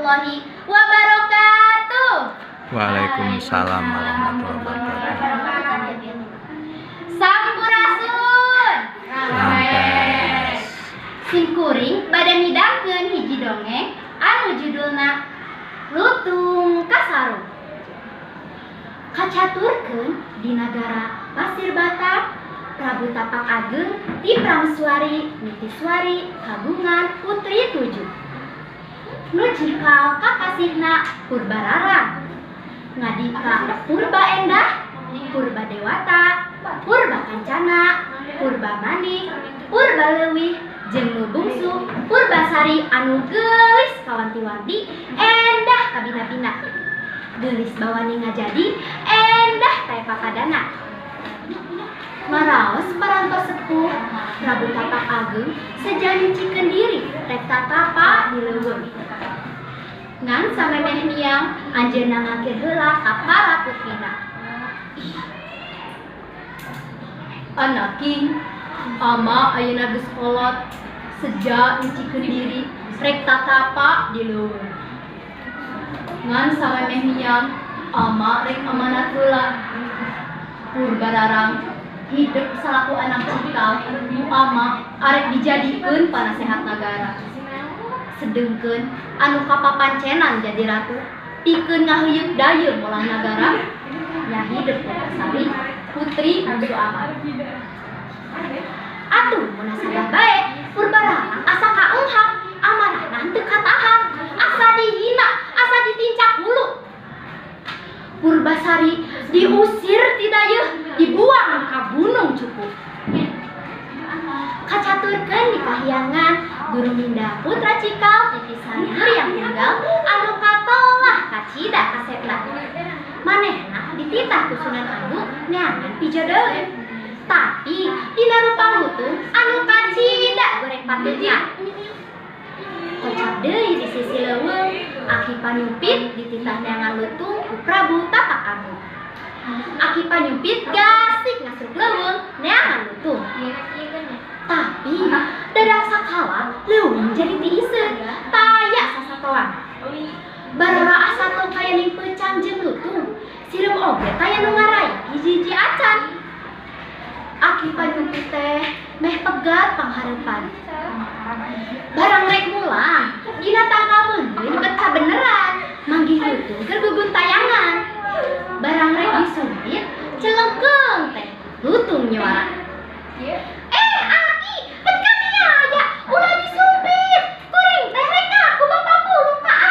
warahmatullahi wabarakatuh. Waalaikumsalam warahmatullahi wabarakatuh. Sampurasun. Rampes. Simkuring bade midangkeun hiji dongeng anu judulna Lutung Kasarung. Kacaturkeun di nagara Pasir Batang, Prabu Tapak Ageng ti Prameswari Nitiswari kagungan putri 7. Nu cikal kakasihna Purbararang, ngadika Purba Endah, Purba Dewata, Purba Kancana, Purba Manik, Purba Leuwih, jeung nu bungsu Purbasari anu geulis kawanti-wanti endah kabina-bina. Geulis bawani ngajadi endah taya papadana. Maraos parantos sepuh Prabu Tapak Ageng seja nyucikeun diri rek tatapa di leuweung. Ngan samemeh miang anjeunna ngangkir heula ka para putrina. Anaking, ama ayeuna geus kolot seja nyucikeun diri rek tatapa di leuweung. Ngan samemeh miang ama rek amanat heula. Purbararang hidup salaku anak cikal ku ama arek dijadikeun panasehat nagara. Sedengkeun anu kapapancenan jadi ratu pikeun ngaheuyeup dayeuh molah nagara nya hidup Purbasari putri bungsu ama. Atuh munasabah bae Purbararang asa kaenghap amarahna teu katahan, asa dihina, asa ditincak hulu. Purbasari diusir ti dayeuh, dibuang ka Gunung Cukup. Kacaturkeun di kahyangan Guruminda putra cikal titisan Guriang Tunggal anu katolah kacida kasepna. Manehna dititah ku Sunan Agung neangan pijodoheun. Tapi dina rupa lutung anu kacida goreng patutna. Kocap deui di sisi leuweung, Aki Panyumpit dititah neangan lutung ku Prabu Tapak Agung. Aki Panyumpit gasik ngasruk leuweung neangan lutung. Tapi dadak sakala leuweung jadi tiiseun, taya sasatoan. Barora asa tong kaya ning peucang jeung lutung, sireum oge taya nu ngarai hiji-hiji acan. Aki Panyumpit teh meh pegat panghareupan. Barang rek mulang dina tangkal.